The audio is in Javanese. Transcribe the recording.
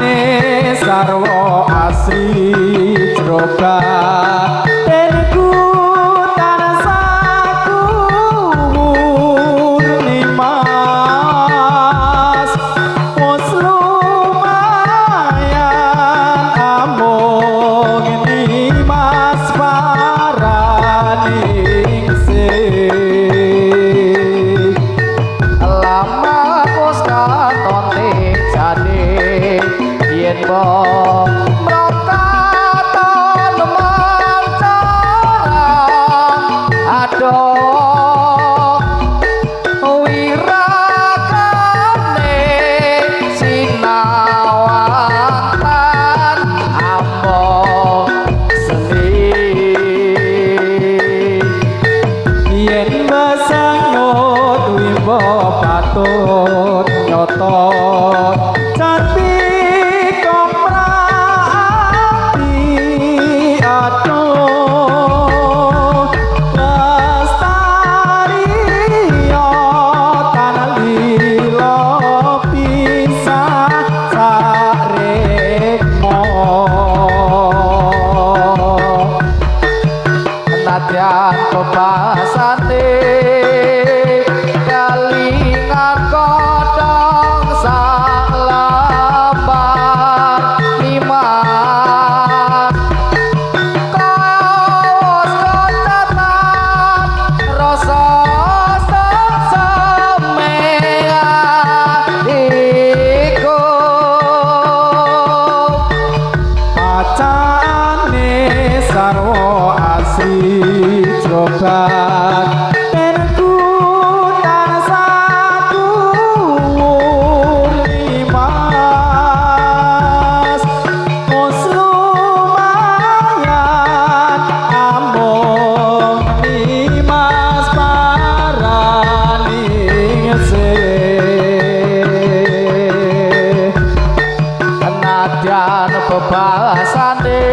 Pacane sarwa asri jrobatinku tansah kuwur nimas wis lumayan amung nimas paraningsih. Lama wis katon tejane yen mbok mrokaton mancara adoh wirakane sinawang tan ambo seni. Yen besengut wimbo patut nyotot jati komprati aduh lestariya tan lila pisah sarekmo. Nadyan bebasane kalingan kodhong sak lembar limas kaos kocatan rasa sengseme iku. Pacane sarwa asri jrobatinku tansah kuwur nimas wis lumayan amung nimas paraningsih. Nadyan bebasane